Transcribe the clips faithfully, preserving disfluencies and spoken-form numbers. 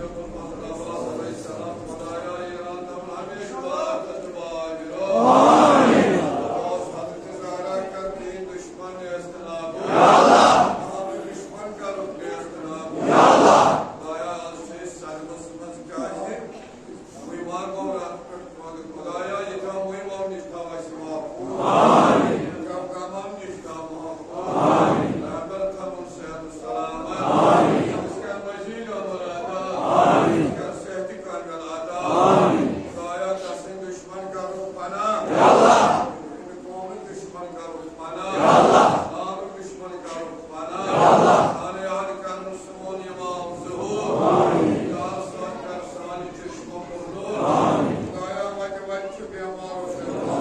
علیہ السلام، خدایا، ایران تمن ہمیشہ وقت باجرو۔ دشمن کرو نیست نابود۔ خدایا، از چه سرمس مز کاهی؟ وی مار گو رحمت کن۔ خدایا، یکم وی مار نشتا وسی معاف کن۔ یکم کمان نشتا معاف کن۔ رحمت تمن صحت و سلامت۔ اس کا مزید امرادا۔ اس کا صحت کامل عطا۔ خدایا، کسین دشمن کرو پناہ۔ قوم دشمن کرو پناہ۔ نام دشمن کرو پناہ۔ خانہ یاد کر مسلمان امام ظہور۔ یا سات کر سانی چشم و نور۔ خدایا، وجہ وجہ چھ بیمار و شفا۔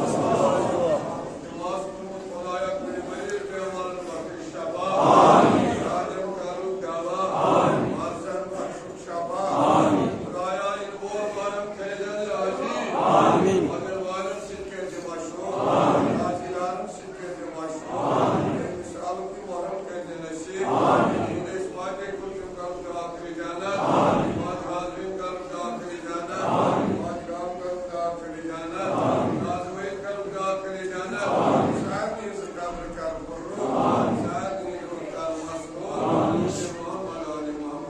نماز کن خدایا، کل مریض بیمار بخش شفا۔ آمین۔ ظالم کرو دوا۔ آمین۔ مرزن بخش شفا۔ آمین۔ خدایا، این بور بارم کردن راضی۔ آمین۔ مگر وارم سید کردی مشروع۔ آمین۔ راضی دارم سید کردی مشروع۔ آمین۔ مثال کی محرم کردی نصیب۔ آمین۔ این اس فاتح کو چون کرو داخل جنت۔ آمین۔ بعد حاضرین کرو داخل جنت۔ آمین۔ بعد گام کرو داخل جنت۔ آمین۔ نازوین کرو داخل جنت۔ آمین۔ سعد نیز قبر کر برو۔ آمین۔ سعد نیز قبر کر مسرور۔ آمین۔ محمد آل محمد۔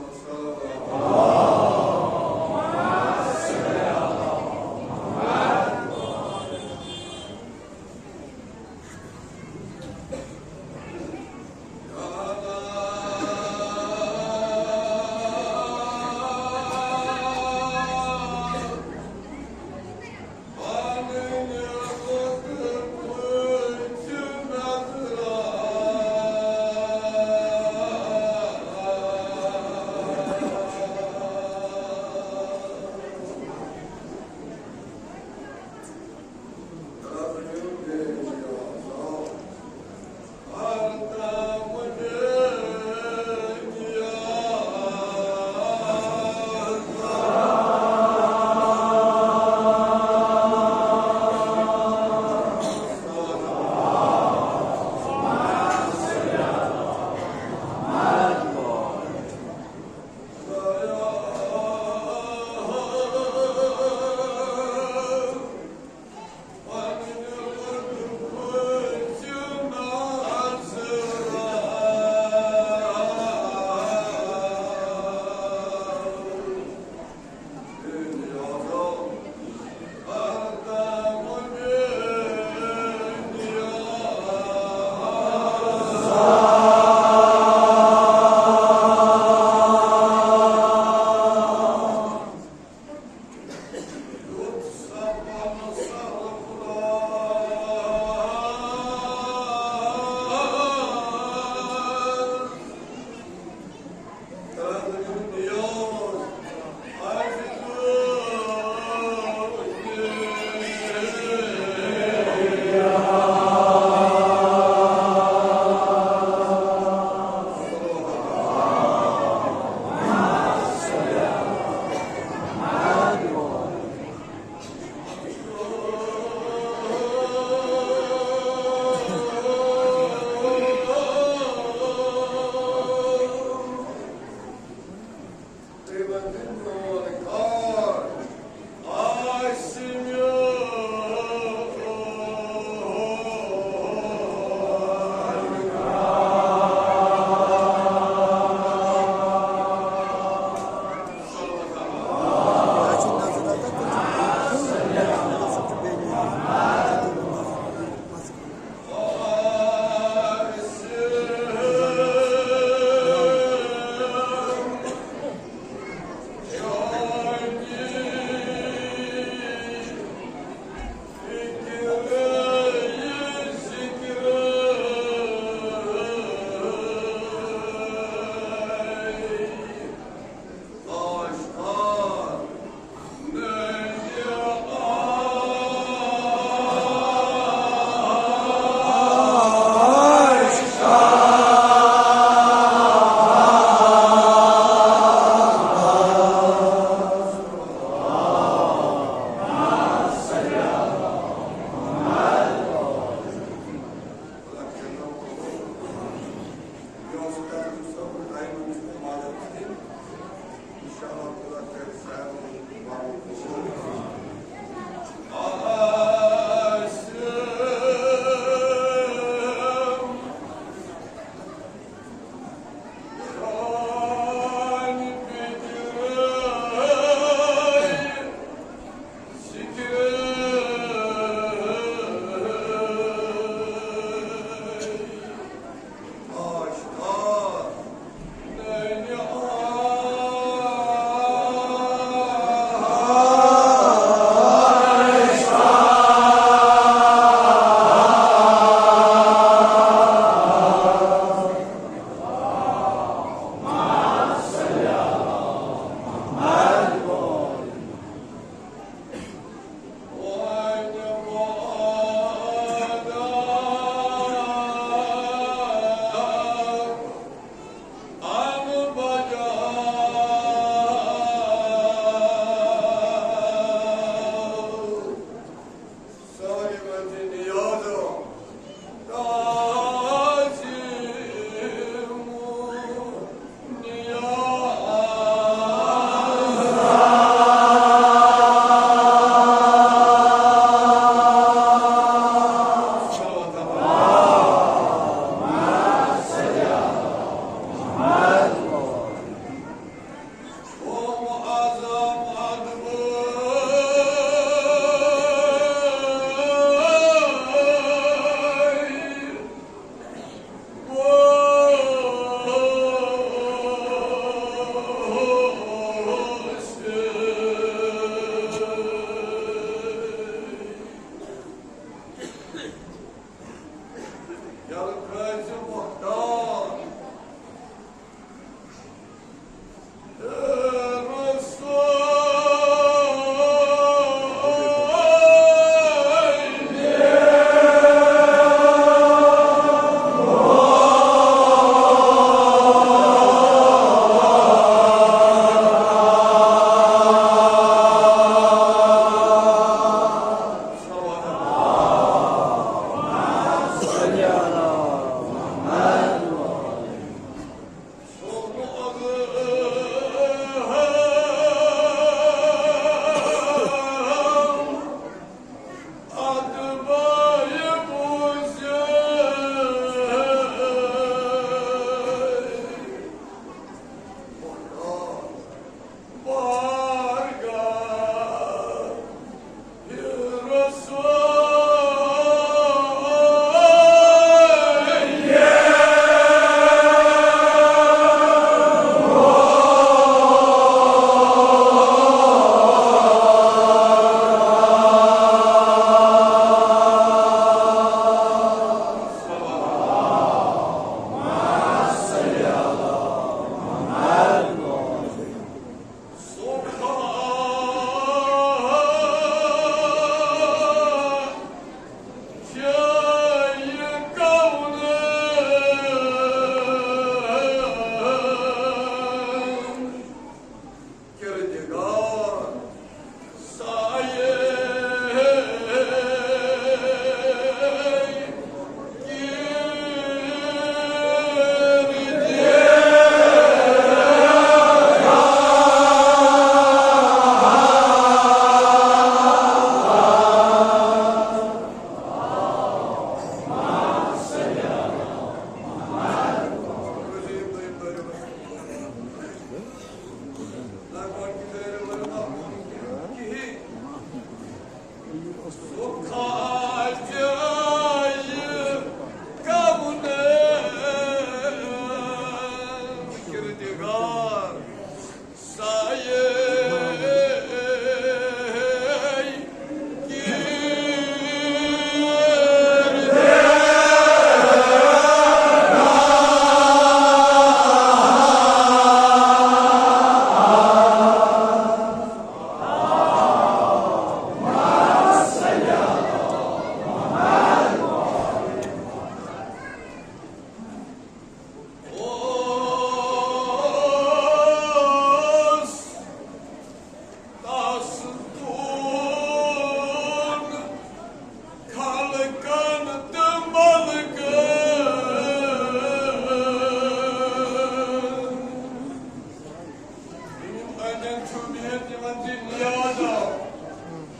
یِمن زِ نیاز آو،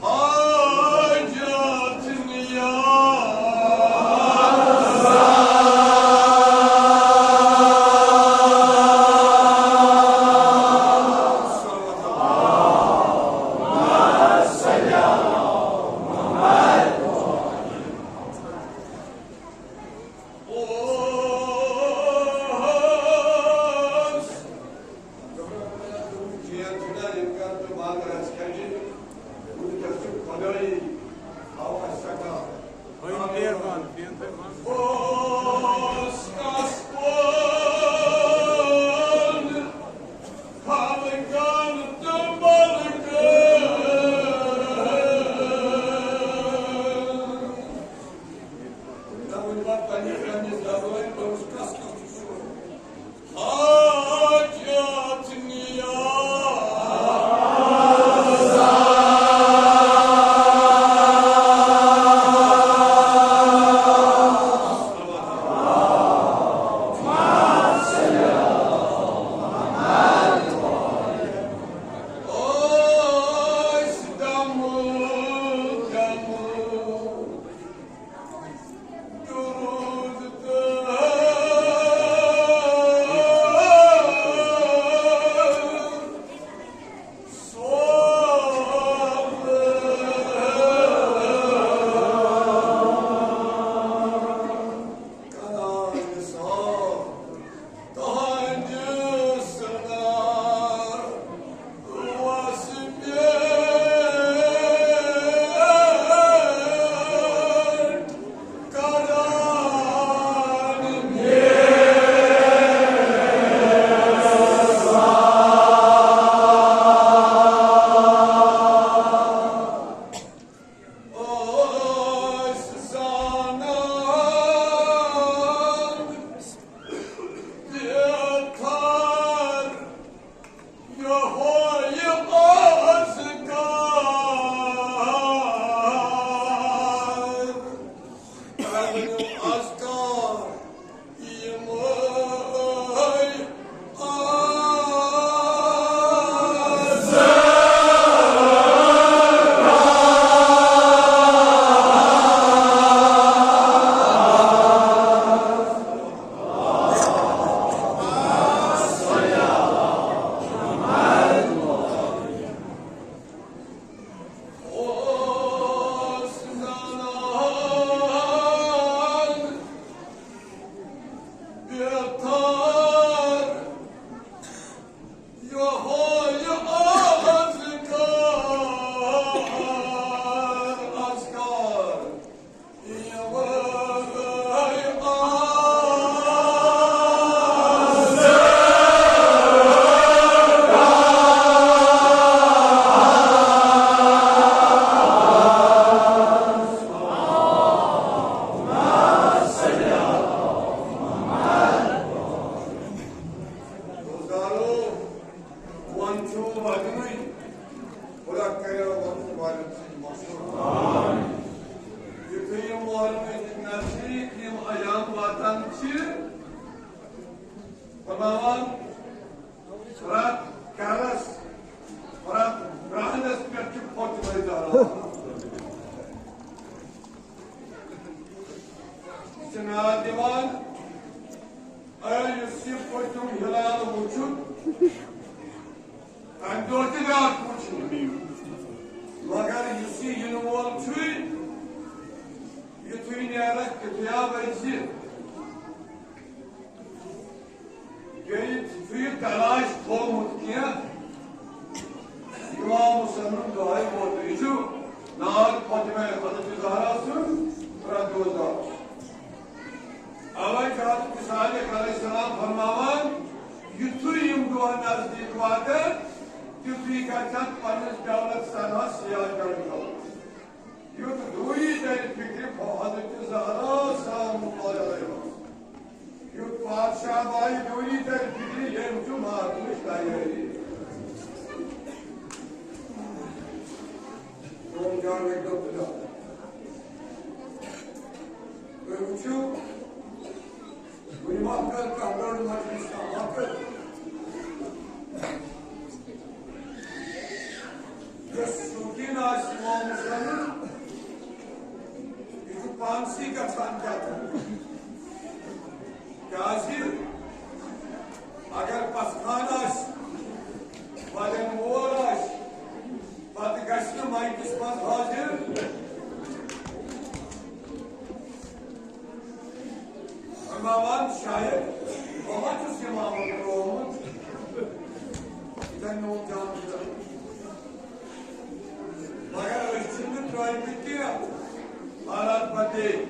حاجت نیاز۔ دوستانو، وۄنۍ چھُ وَدُنُے، خۄدا کَرِ وۄنۍ وارٮ۪ن سۭتۍ مَشوَرٕ۔ یُتھُے یِم محرمٕکۍ نزدیٖک یِم ایام واتان چھِ، فرماوان، پرٛٮ۪تھ گَرَس، پرٛٮ۪تھ پرٛانَس پٮ۪ٹھ چھُ فاطمہ زہرا۔ یہِ چھِ ناد دِوان، اے یُس یہِ پٔتِم ہِلال وُچھُن، تَمہِ دۄہ تہِ گژھِ وُچھُن۔ مگر یُس یہِ یِنہٕ وول چھُے، یُتھُے نیرَکھ تیُتھُے آو أسۍ زِ بیٚیہِ چھُ یہِ تلاش تھوٚومُت کینٛہہ۔ امام حسینُن دۄہے ووت۔ یہِ چھُ ناد فاطمہ حضرت زہرا سُنٛد پرٛٮ۪تھ دۄہ دۄہ۔ اوے چھُ حضرت صادق علیہ السلام فرماوان، یُتھُے یِم دۄہ نزدیٖک واتن، تیُتھُے گژھن پننِس بیولس سنہس سیاہ جنگل۔ یُتھ دوٗری ترِ فِکرِ حضرت زہرا سلام اللہ علیہا۔ یُتھ پادشاہ بایہِ دوٗری ترِ فِکرِ، ییٚمۍ چھُ مارنٕچ تیٲری۔ میون جان ایک دم تُلِو۔ تُہۍ وٕچھِو، وٕنہِ ما کٔر کانٛہہ بٔڑ مجلس، کانٛہہ ما کٔر؟ آسہِ امام حسینُن، یہِ چھُ پانسٕے گژھان کیٛاہ تھاوُن؟ کیٛازِ اگر پسخان آسہِ، ودن وول آسہِ، پتہٕ گژھِ نہٕ مایکس منٛز حٲضِر۔ امام شاید بہت اس امام ترومت۔ اتن نو جان۔ مگر أسۍ چھِنہٕ ترٛٲومٕتۍ کینٛہہ۔ حالات بدلے۔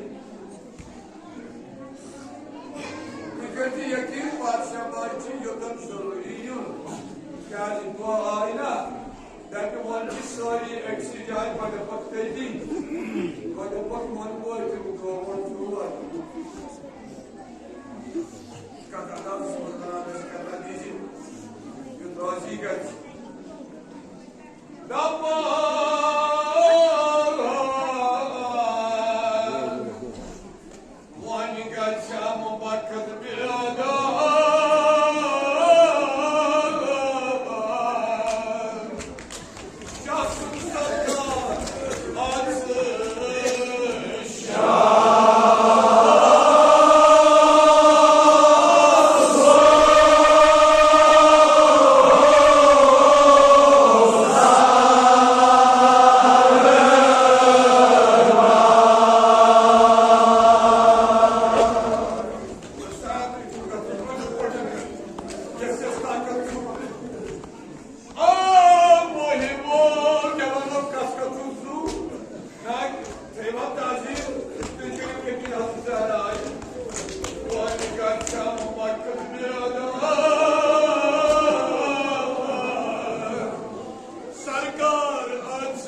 تُہۍ کٔرِو یقین، بادشاہ باے چھِ یوٚتن ضروٗری یُن۔ کیٛازِ دۄہ آے نا، دَپہِ وۄنۍ چھِ سٲری أکسٕے جایہِ، پگاہ پتہٕ تٔتی۔ پگاہ پتہٕ وۄنۍ وٲتۍ تِم گٲمٕتۍ یور۔ کتھ انداز سوز بناونس کرنا دیٖزِ، یُتھ راضی گژھِ۔ دپان وۄنۍ گژھم وقت بیدار۔ شاہ سُنٛد سرکار آز سرکار اژ۔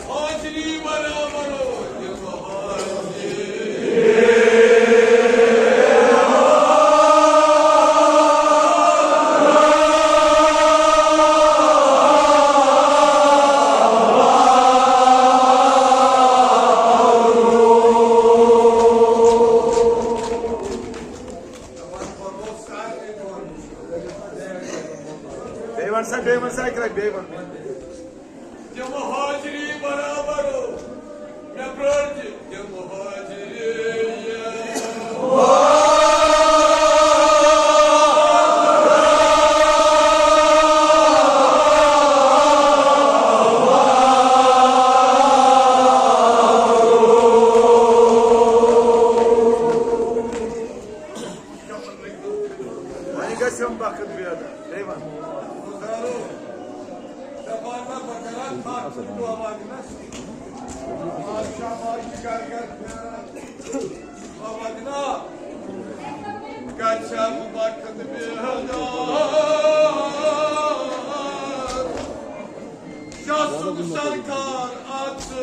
حاضری برابر۔ بیٚیہِ وَن سا، بیٚیہِ وَن سا، اَکہِ لَٹہِ بیٚیہِ وَن۔ تِم حاضری برابر مےٚ پرٛٲرۍ زِ تِم حاضری۔ وۄنۍ گژھِ یِم وقت بیدار۔ بیٚیہِ وَن۔ گژھِ یِم وقت بیدار۔ شاہ سُنٛد سرکار اژ۔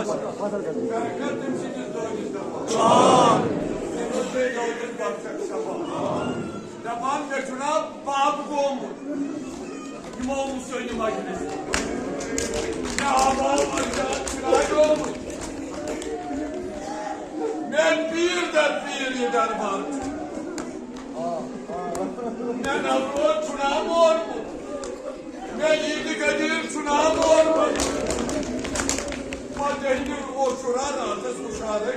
برکت تٔمۍ سٕنٛدِس دٲدِس دَپان۔ آ، تٔمِس گٔے دٲدِس برکت سَپدان۔ دَپان، مےٚ چھُنہ بَب گوٚمُت یِمو حسینی مجلس۔ مےٚ آو مجلس چھُنہ گوٚمُت۔ مےٚ پیٖر در پیٖر یہِ دربار چھُ۔ مےٚ نوروز چھُنہ مورمُت۔ مےٚ عیٖد غدیٖر چھُنہ مورمُت۔ پتہٕ ہیٚکہِ اوشُرا راتس اُشارے۔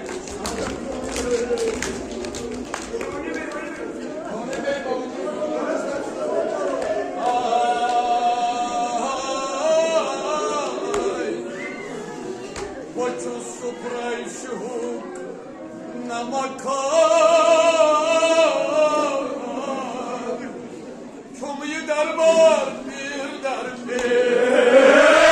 بہٕ چھُس سُہ قریشی ہُک نمک کھار۔ کھیوٚم یہِ دربار پیٖر در پیٖر۔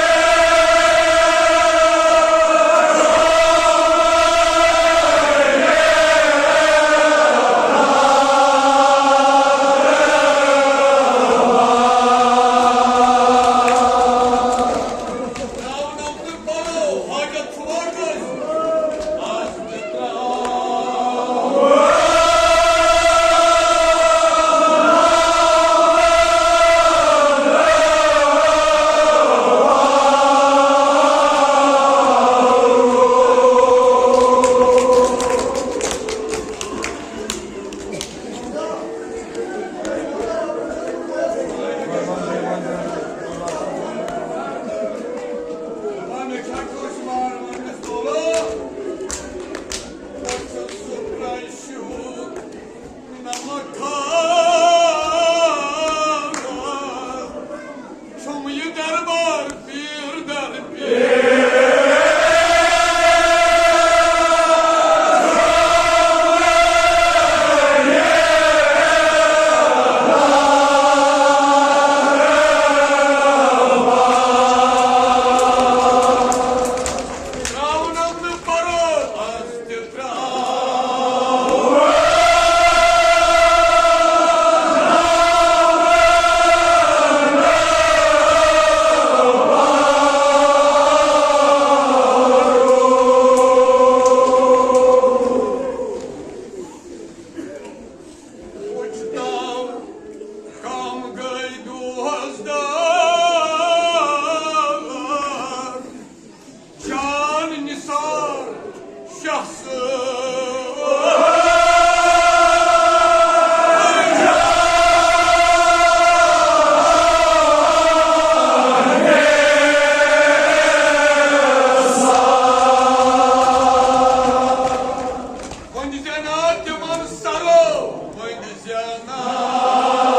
وُچھتو کم گٔے دۄہس دار۔ جان نثار شخص۔ وۄنۍ دِژے ناد تِمن سرو، وۄنۍ دِژے ناد۔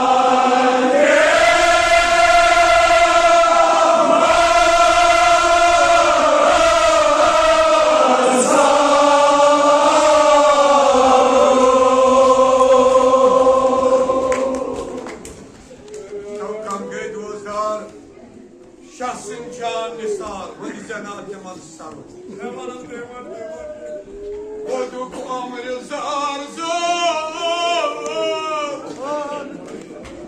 کم گٔے دوستار، شاہ سٕنٛدۍ جان نثار، ؤنۍ زینان تِمن سرو۔ ووٚدُکھ عمرِ زار زار۔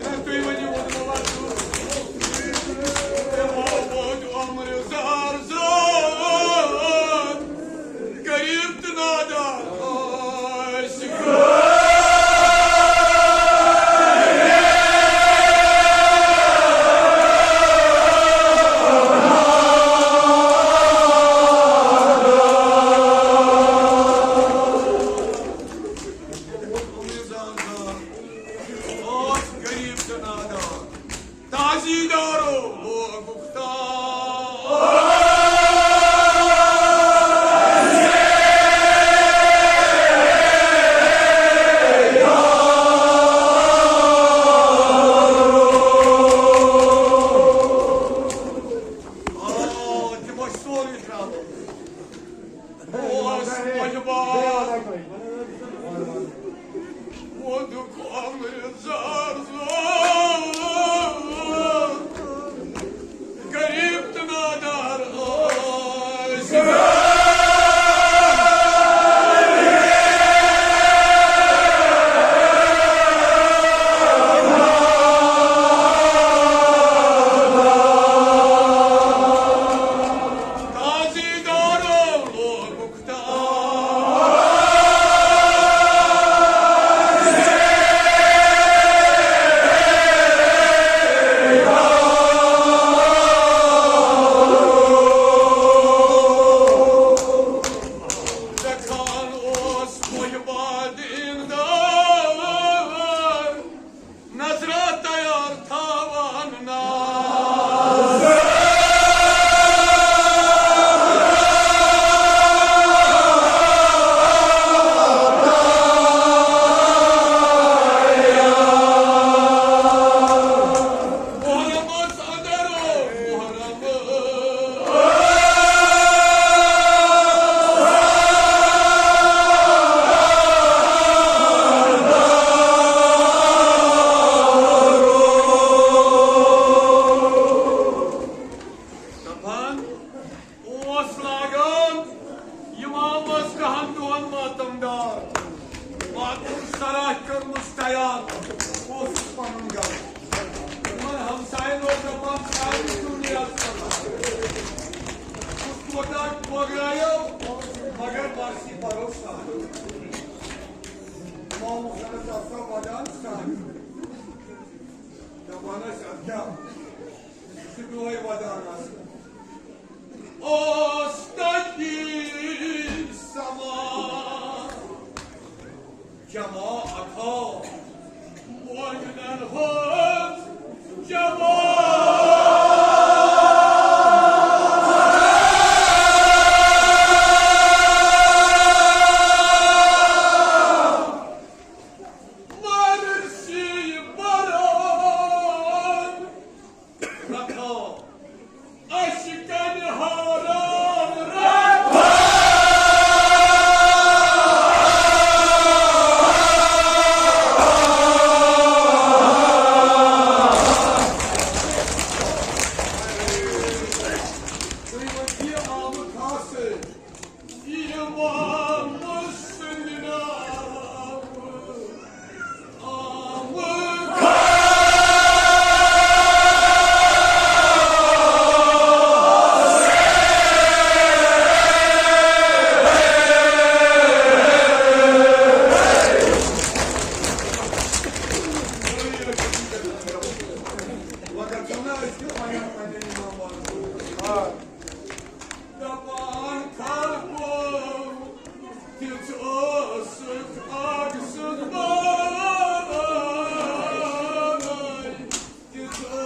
ہے، تُہۍ ؤنِو، ووٚدُکھ عمرِ زار۔ ہے، ووٚدُکھ عمرِ زار زار۔ غریب تہٕ نادار ٲسۍ۔ غریب تہٕ نادار۔ تعزیدارو لوگُکھ تاج۔ آ، تِم ٲسۍ سورُے ترٛاوان۔ اوس مہمان۔ ووٚنُکھ عمرِ زار زار۔ غریب پگرایو، مگر مرثی پرو سان۔ امام حسینس آسا ودان سان۔ دپان ٲسۍ، ادٕ کیٛاہ؟ یہِ چھُ دۄہے ودان آسان۔ اوس تٔتی سما۔ جماعتو، مومنن ہٕنٛز جماعت۔ مرثی بران رکھو۔ اَسہِ کَنہِ حٲران رَب۔ تُہۍ وۄنۍ یہِ آمُت حاصِل۔ اِمام سٕنٛدِ ناوٕ۔ دپان خلقو، تِژھ ٲسٕکھ اکھ سٕنٛز بٲے، تِژھ ٲس۔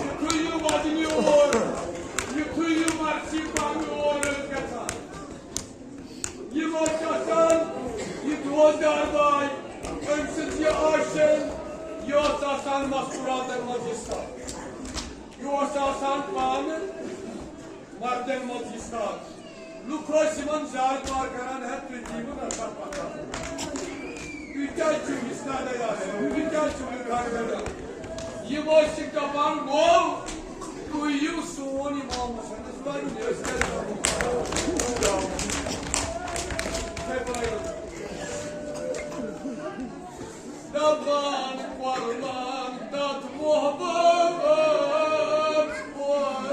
یُتھُے یہِ وَدنہِ اوس، یُتھُے یہِ مرثی پَرنہِ اوس گژھان، یہِ اوس آسان، یہِ دوستدار باے، أمۍ سٕنٛز یہِ عٲشِق، یہِ اوس آسان مستوٗراتَن منٛز یہِ ساتھ۔ یہِ اوس آسان پانہٕ مردن منٛز یہِ ساتھ۔ لُکھ ٲسۍ یِمن زارٕ پار کران، "ہے، تُہۍ دِیِو نہ سا پتہ۔ تُہۍ کیٛازِ چھِو یہِ سادَے آسان؟ تُہۍ کیٛازِ چھِو یہِ گڑبڑ آسان؟" یِم ٲسۍ یہِ دَپان، "گوٚو، تُہۍ یِیِو سون اِمام حسنَس وَنُن، أسۍ کیٛازِ وَنو؟" ہے بایو، دَپان قۄربان تَتھ محبوبَس قۄربان۔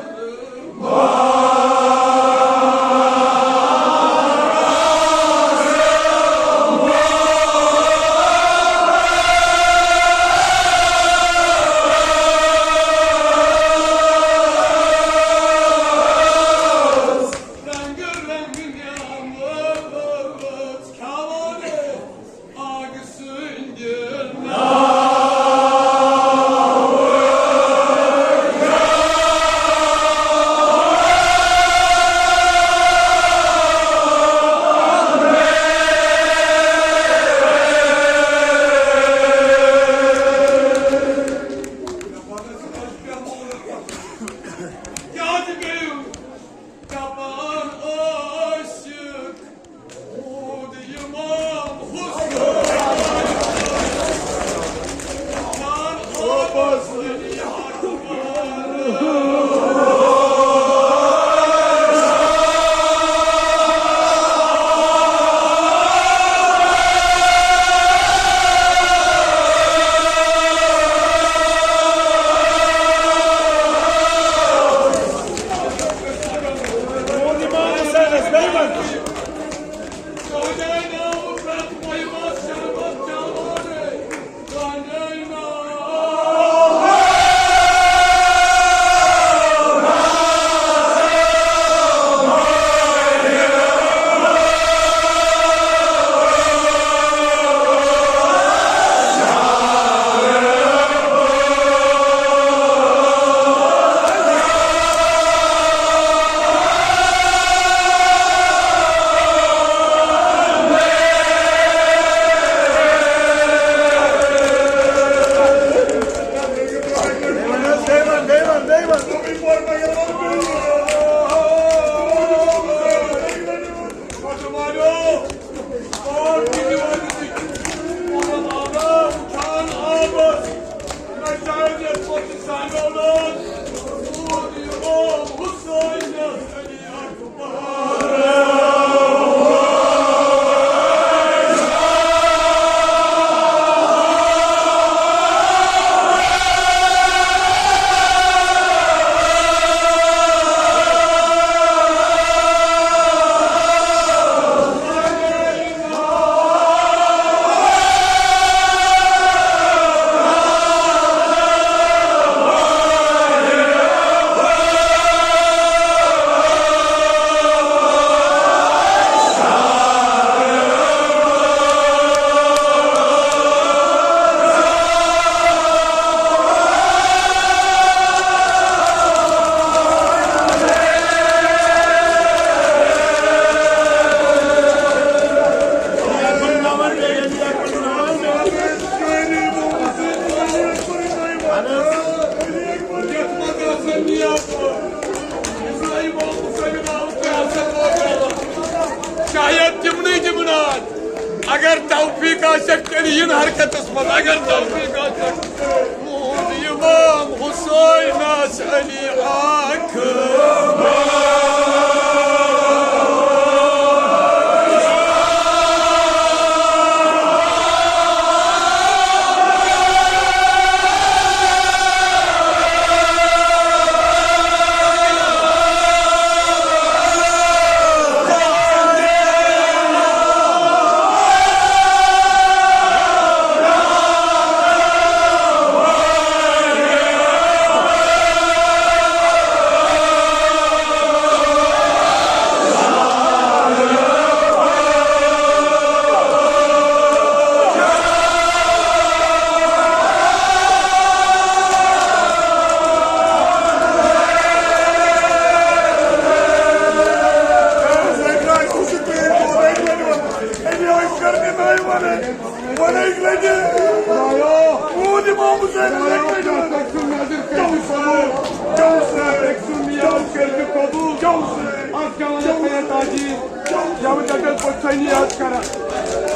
ژےٚ کٔرِن حرکتس منٛز اگر تحقیقات کرکھ۔ میون امام حسینس علی اکھ۔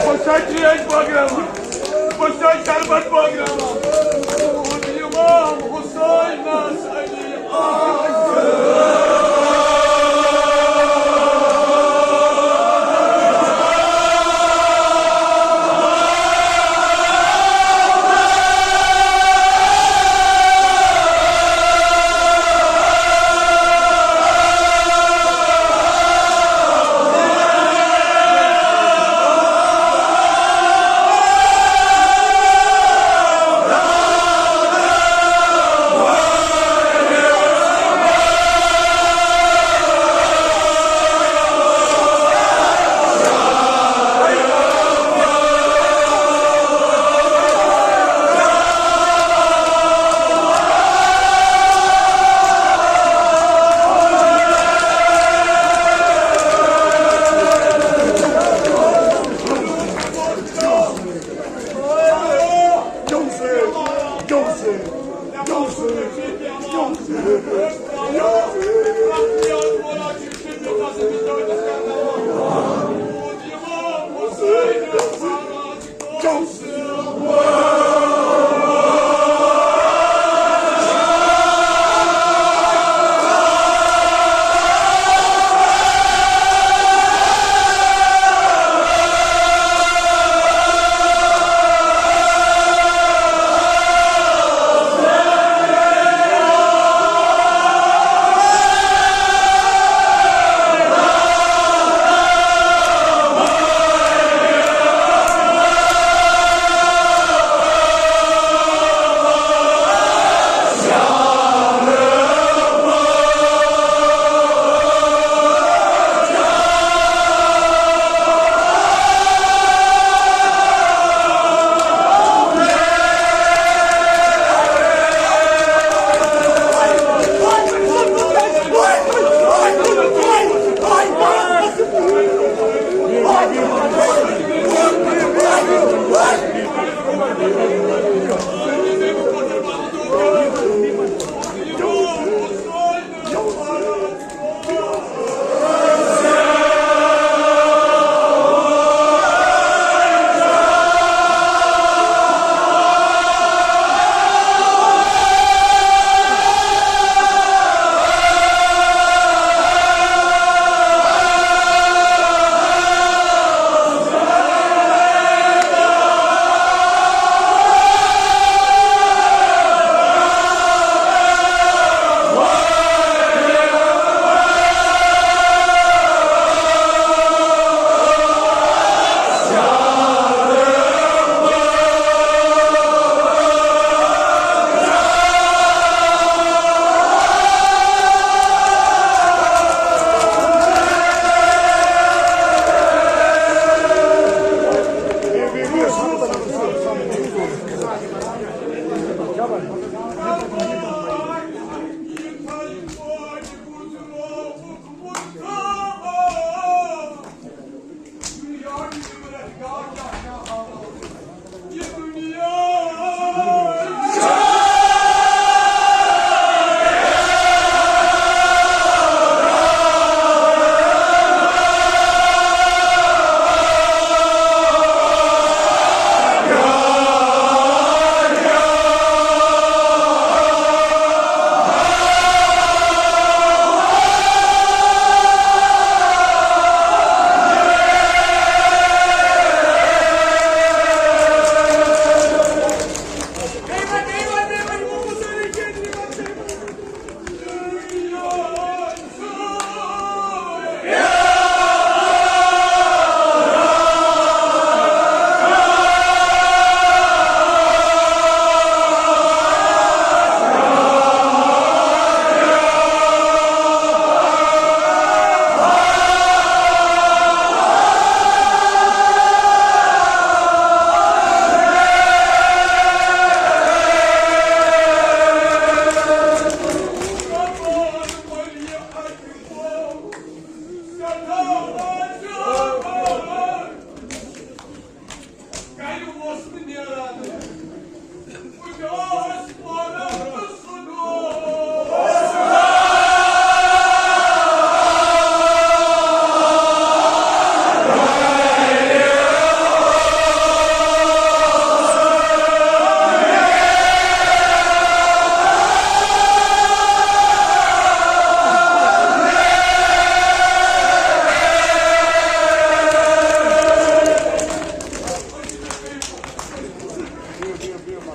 بہٕ چھُسے تربت بٲگراوان۔ بہٕ چھُسے تربت بٲگراوان۔ امام حسینس علی اکبر۔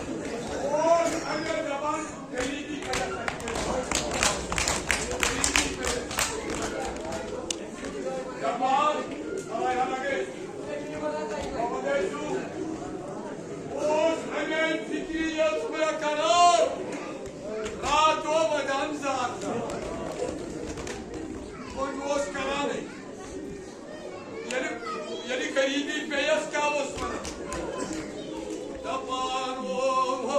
اوس اگر دپان غریبی کتہِ آسہِ؟ غریبی کتہِ؟ دپان، خدایا لگے، خداے سُنٛد اوس اَمے فکری یٲژ مےٚ کران، راتو ودان زان زان۔ وۄنۍ اوس کرانٕے۔ ییٚلہِ، ییٚلہِ غریٖبی پیٚیَس، کیٛاہ اوس وَنان؟ دَپان اوس،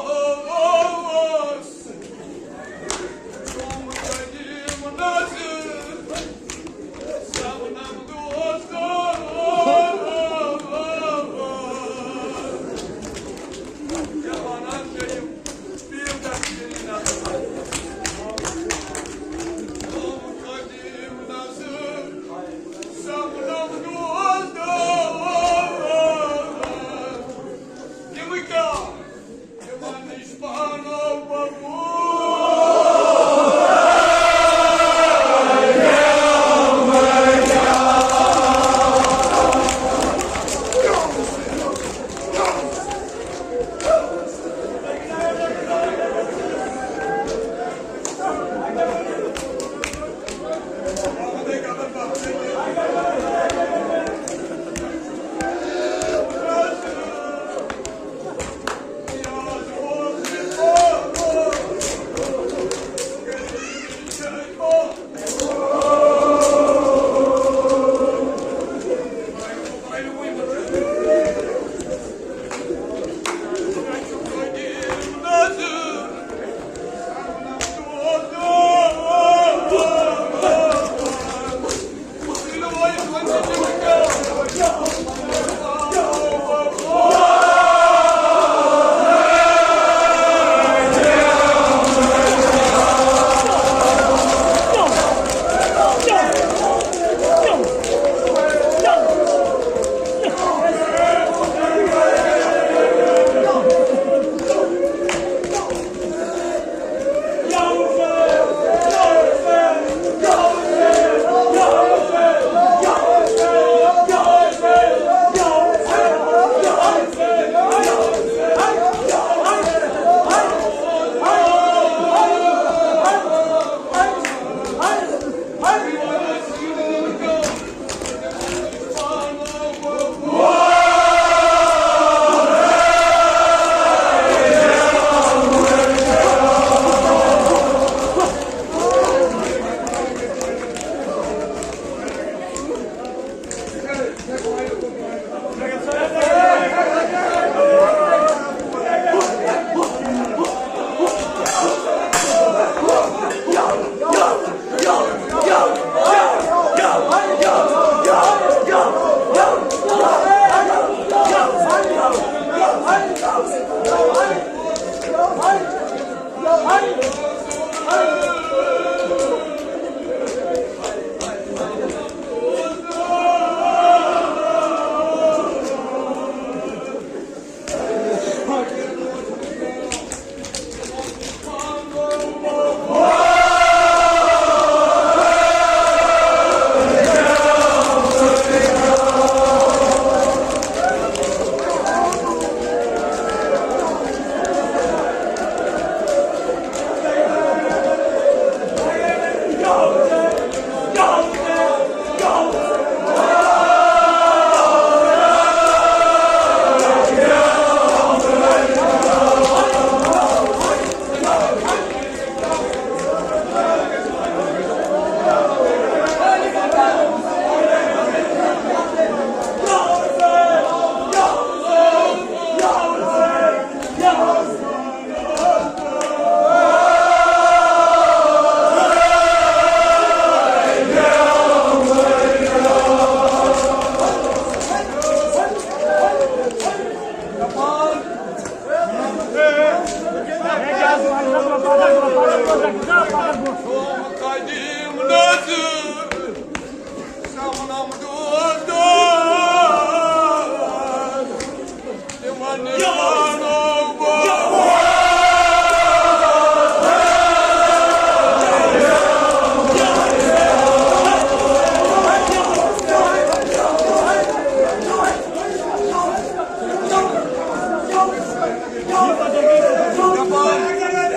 دپان، دپان،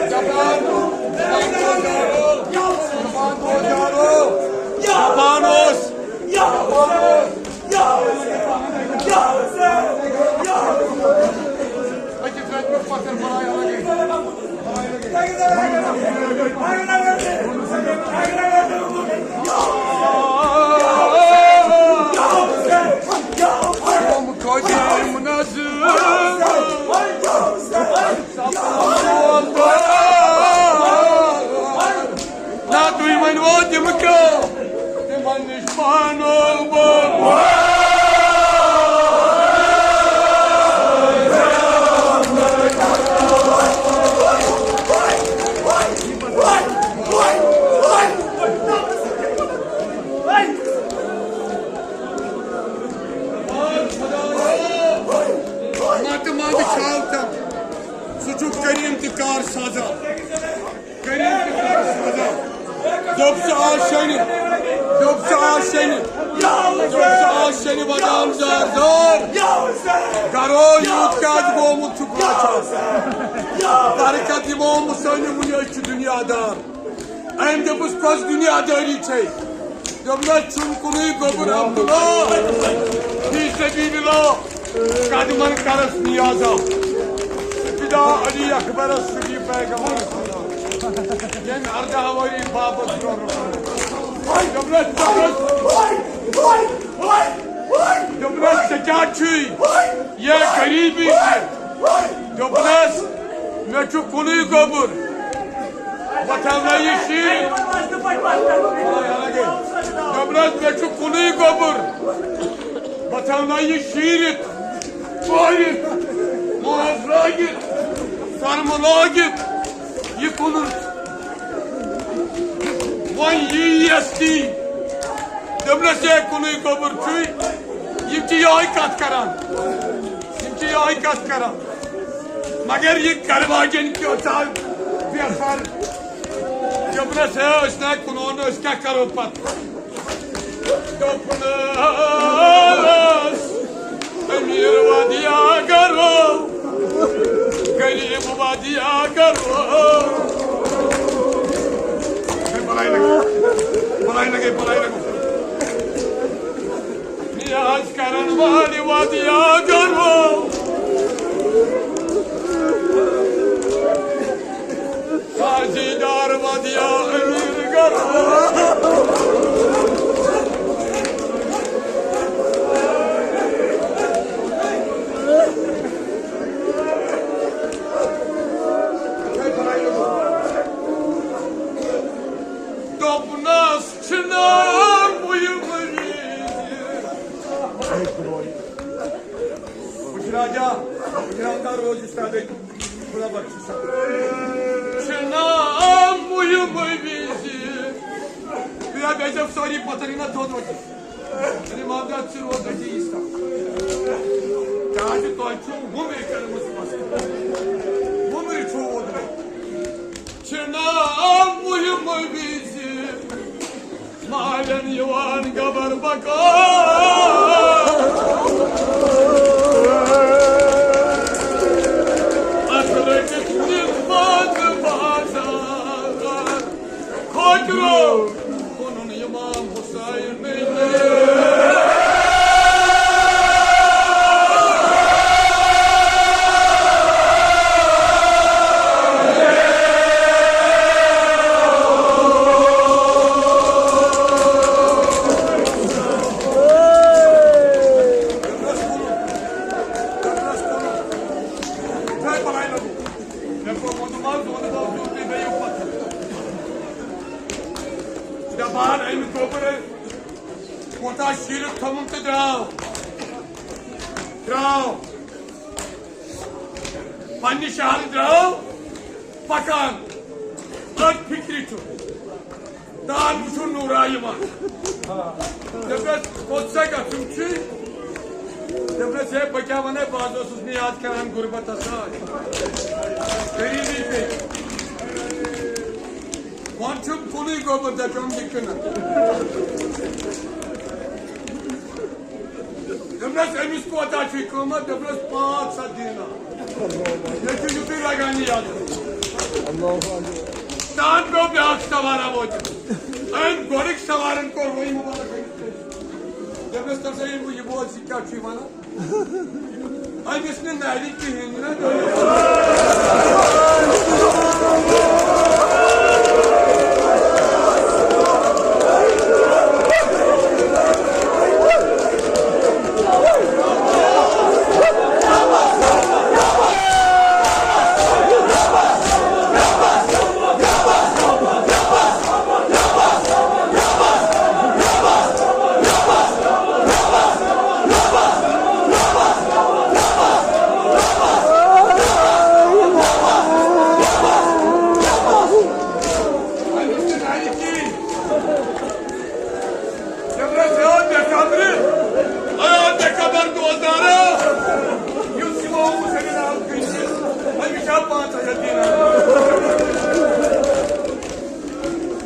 دپان اوس، دپان اوس، دپان اوس۔ أکِس رٮ۪تہٕ برٛونٛہہ پتھر بناے الگٕے۔ نہ تُہۍ ؤنِو تِم کیٛاہ؟ تِمن نِش مانو بہٕ۔ نتہٕ منٛدٕ چھاو تم۔ سُہ چھُ کریم تہِ کار سازا۔ کریم تہِ کار سازا۔ دوٚپ ژٕ آز شنہِ۔ دوٚپ ژٕ آز شنہِ۔ دوٚپ ژٕ آز شنہِ بدام زار زار۔ گرو یوٗت کیٛازِ گوٚمُت چھُکھ لاچار؟ برکت یِمو مسٲنی وُنہِ أسۍ چھِ دُنیا دار۔ أمۍ دوٚپُس، کۄس دُنیا دٲری چھے؟ دوٚپنس، چھُم کُنُے گوٚبُر عبداللہ، فی سبیل اللہ، قدمن کرس نیازا۔ فدا علی اکبرس سُہ دی پیغمبر خدا۔ ییٚمۍ ارداہ ؤری بابس برونٛہہ رُکاو۔ دوٚپنس، دوٚپنس، دوٚپنس، ژےٚ کیٛاہ چھُے؟ یہِ غریٖبی چھِ۔ دوٚپنس، مےٚ چھُ کُنُے گوٚبُر۔ بہٕ تھاوناوٕ یہِ شیٖرِتھ۔ دوٚپنس، مےٚ چھُ کُنُے گوٚبُر۔ بہٕ تھاوناوٕ یہِ شیٖرِتھ، پٲرِتھ، ماز لٲگِتھ، سۄرمہٕ لٲگِتھ۔ یہِ کُنُن۔ وۄنۍ یی یَس تی۔ دوٚپنَس، ہے، کُنُے گوٚبُر چھُے۔ یِم چھِ یِہوٚے کَتھ کَران۔ یِم چھِ یِہوٚے کَتھ کَران۔ مگر یہِ گَرٕ واجٮ۪ن کیٛاہ ژاو بے خبر۔ دوٚپنَس، ہے، أسۍ نہ کُنو نہٕ، أسۍ کیٛاہ کَرو پَتہٕ؟ دوٚپنَس، أمیٖر وادیا گرو، غریٖب وادیا گرو۔ ہے، بلاے لگے، بلاے لگے، بلاے لگے۔ نیاز کرن والہِ وادیا گرو۔ سازیدار وادیا امیر گرو۔ دوٚپنَس چھِنہٕ مُہِم وِزِ۔ وٕچھ راجا، وٕچھ راجا روز استادٕے۔ خدا بخش۔ چھِنہٕ مُہِم وِزِ۔ بیا بیٚیہِ چھَو سٲری پَتھر یِوان تھوٚد وۄتھِتھ۔ یعنی محمد چھِ روزان چھِ عیسیٰ۔ کیٛازِ تۄہہِ چھُو وُمرِ کٔرمٕژ مَست۔ وُمرِ چھُو ووتمُت۔ چھِنہٕ مُہِم وِزِ مالٮ۪ن یِوان گبر بکار۔ اَتھ رٔٹِتھ نِتھ منٛز بازار۔ کھوژرو کُنُن امام حسین۔ دپان امہِ گوٚبرٕ کوتاہ شیٖرِتھ تھوٚوُن تہٕ درٛاو۔ درٛاو۔ پننہِ شہرٕ درٛاو پکان۔ أتھۍ فِکرِ چھُ۔ دان وٕچھُن نوٗرا یِوان۔ دوٚپنس، کوٚت سا گژھُن چھُے؟ دوٚپنس، ہے، بہٕ کیٛاہ ونے، بہٕ حظ اوسُس نیاز کران غربتس سۭتۍ۔ غریٖبی پیٚیہِ۔ وۄنۍ چھُم کُنُے گوٚبُر، دَپیوم یہِ کٕنَن۔ دوٚپنَس، أمِس کوتاہ چھُے قۭمَتھ؟ دوٚپنَس، پانٛژھ ہَتھ دینار۔ مےٚ چھُ یُتُے لگان یہِ یاد۔ تان پیوٚو بیٛاکھ سوارا وٲتِتھ۔ أمۍ گۄڈٕکۍ سوارن کوٚر وۄنۍ مُبارک۔ دوٚپمَس، "تَلہٕ سا یہِ، یہِ بوز، یہِ کیٛاہ چھُے وَنان؟" أمِس نہٕ نَرِ کِہیٖنۍ نہٕ۔ جبرا زیاد بے قدر، اے بے قدر دوستارا، یُس یِمو حسین عام کٔرِتھ، أمِس چھا پانٛژھ ہَتھ دِنۍ؟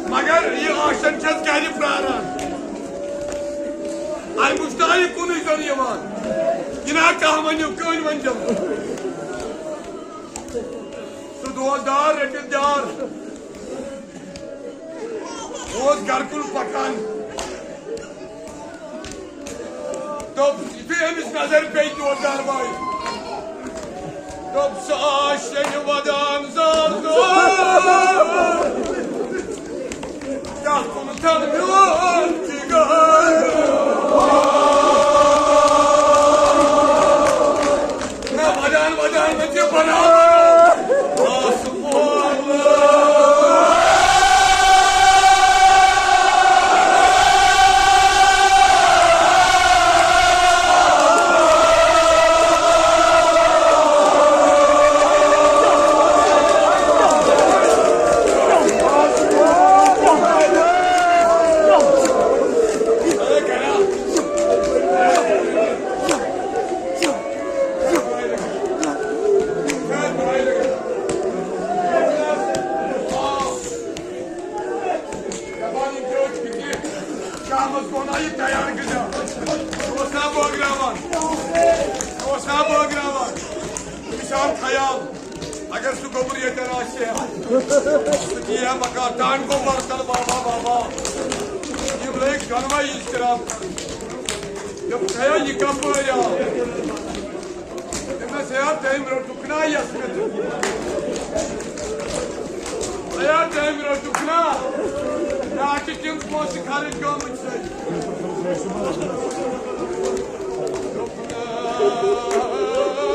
مگر یہِ آشن چھَس گرِ پراران۔ اَمہِ وٕچھتہٕ آیہِ کُنُے زوٚن یِوان۔ یہِ نا کانٛہہ ؤنِو، کٔنۍ ؤنۍ زیو۔ سُہ دوستدار رٔٹِتھ دیار۔ بہٕ اوسُس گرٕ کُن پکان۔ دوٚپ، یُتھُے أمِس نظر پیٚیہِ دوستدار بایہِ، دوٚپ، "سُہ آسہِ شیٚنہِ ودان زال دۄہ۔ کیٛاہ کُن تھل میون جِگر؟" نہ ودان ودان نہ تہِ بناوان۔ دپان، یہِ کیٛاہ چھُ یہِ؟ شامس گوٚو نا یہِ تیار کٔرِتھ؟ ژٕ اوس نا بٲگراوان؟ ژٕ اوس نا بٲگراوان؟ مےٚ چھُ آمُت خیال، اگر سُہ گوٚبُر ییٚتٮ۪ن آسہِ ہے، سُہ دِیہِ ہے مکان، ٹانٛگو برتل بابا، بابا۔ یِم لٔگۍ دۄنوَے اضطراب کرٕنۍ۔ دوٚپُکھ، ہے، یہِ کپٲرۍ آو؟ دوٚپمَس، ہے، تٔمۍ روٚٹُکھ نا یَس مےٚ دیُتمُت۔ ہے، تٔمۍ روٚٹُکھ نا۔ مےٚ ہا چھِ تِم پونٛسہٕ خرٕچ گٔمٕتۍ سٲری۔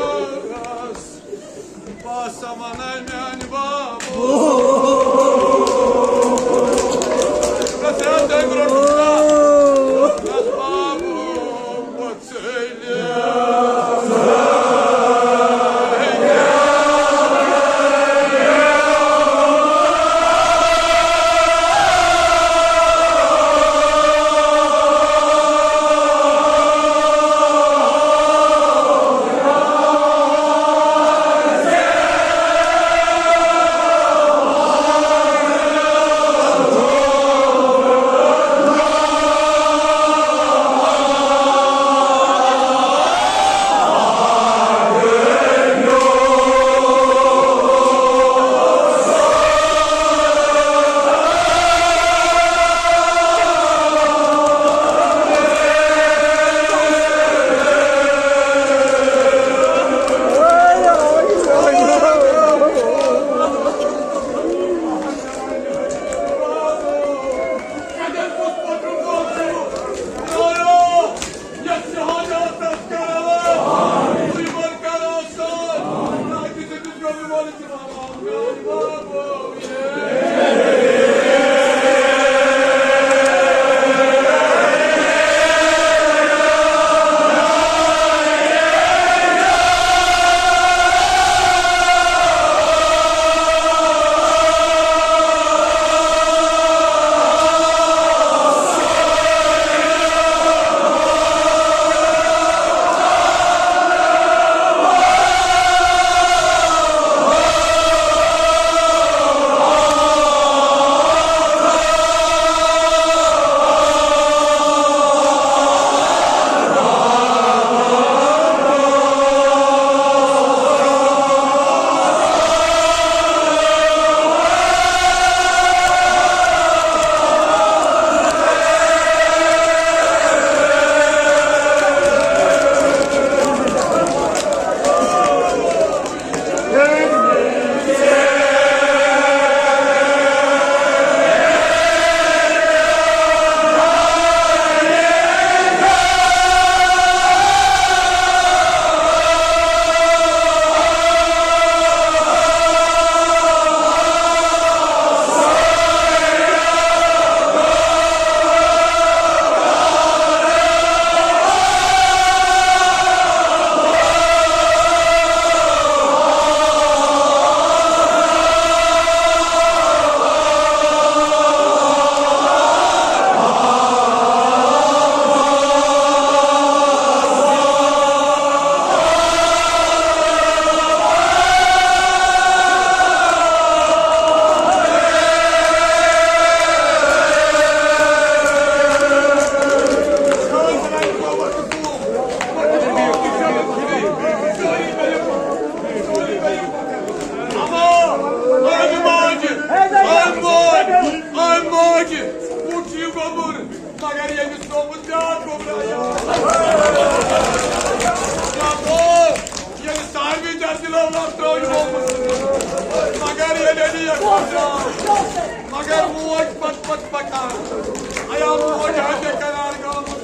دوٚپمَس، بہٕ ہسا وَنَے میٛانہِ بابو۔ دوٚپمَس، ہے، تٔمۍ روٚٹُکھ نا۔ دوٚپمَس، بابو، بہٕ ییٚلہِ ساروی جان دِلو لَب ترٛٲوۍ ہومُت، مگر ییٚلہِ علی اکبر درٛاو، مگر موج پتہٕ پتہٕ پکان، ایا موج ہتہِ قرار گوٚمُت۔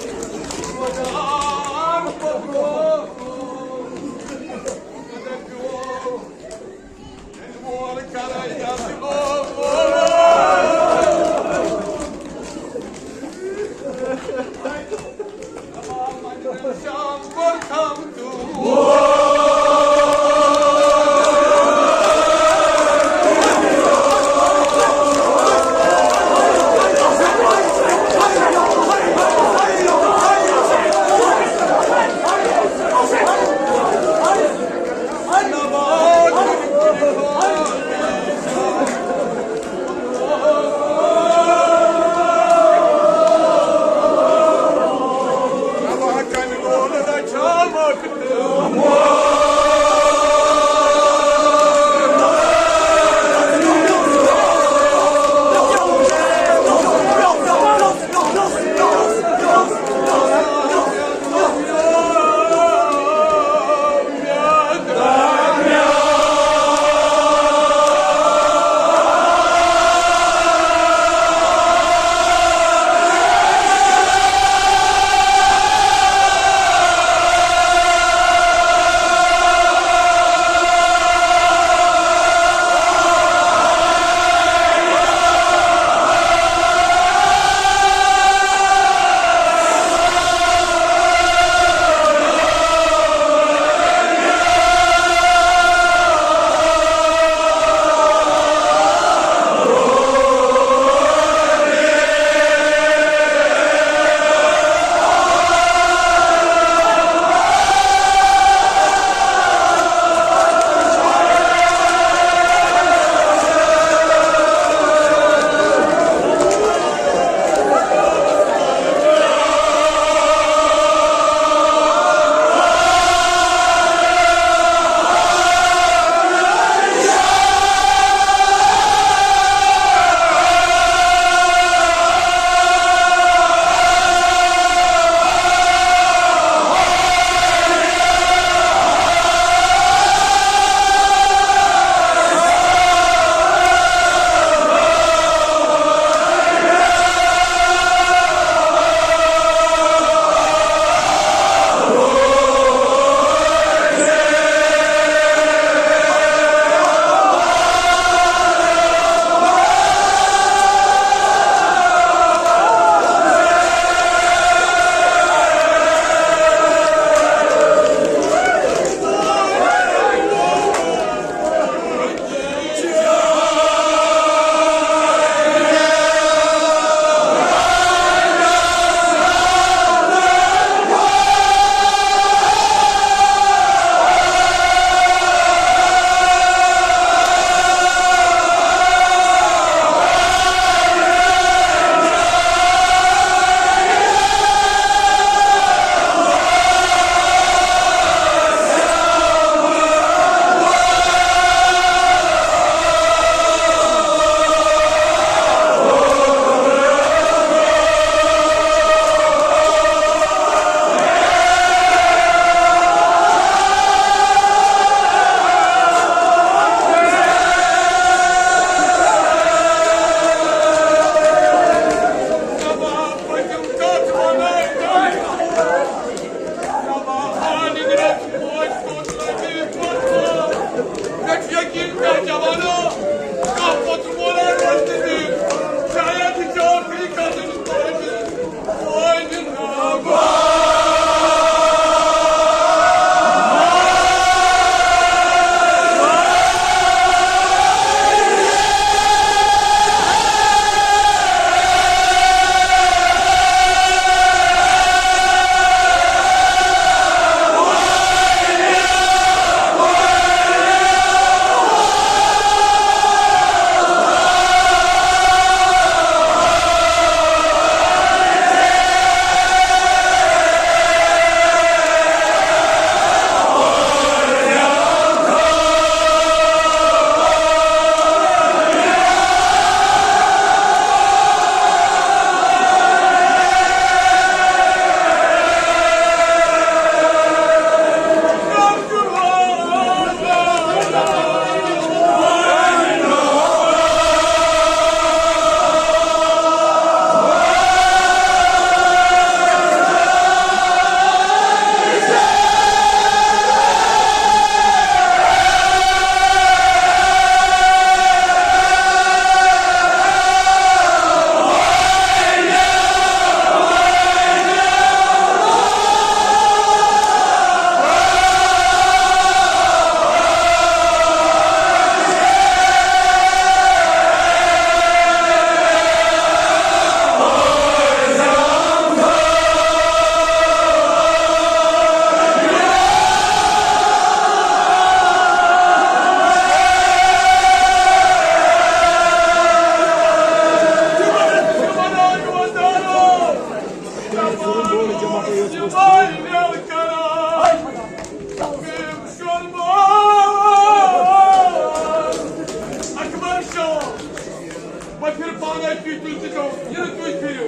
بہٕ پھِرٕ پانے، تُہۍ تُہۍ تہِ چھِو، ییٚلہِ تُہۍ پھِرِو۔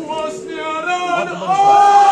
بہٕ اوس نیران آ۔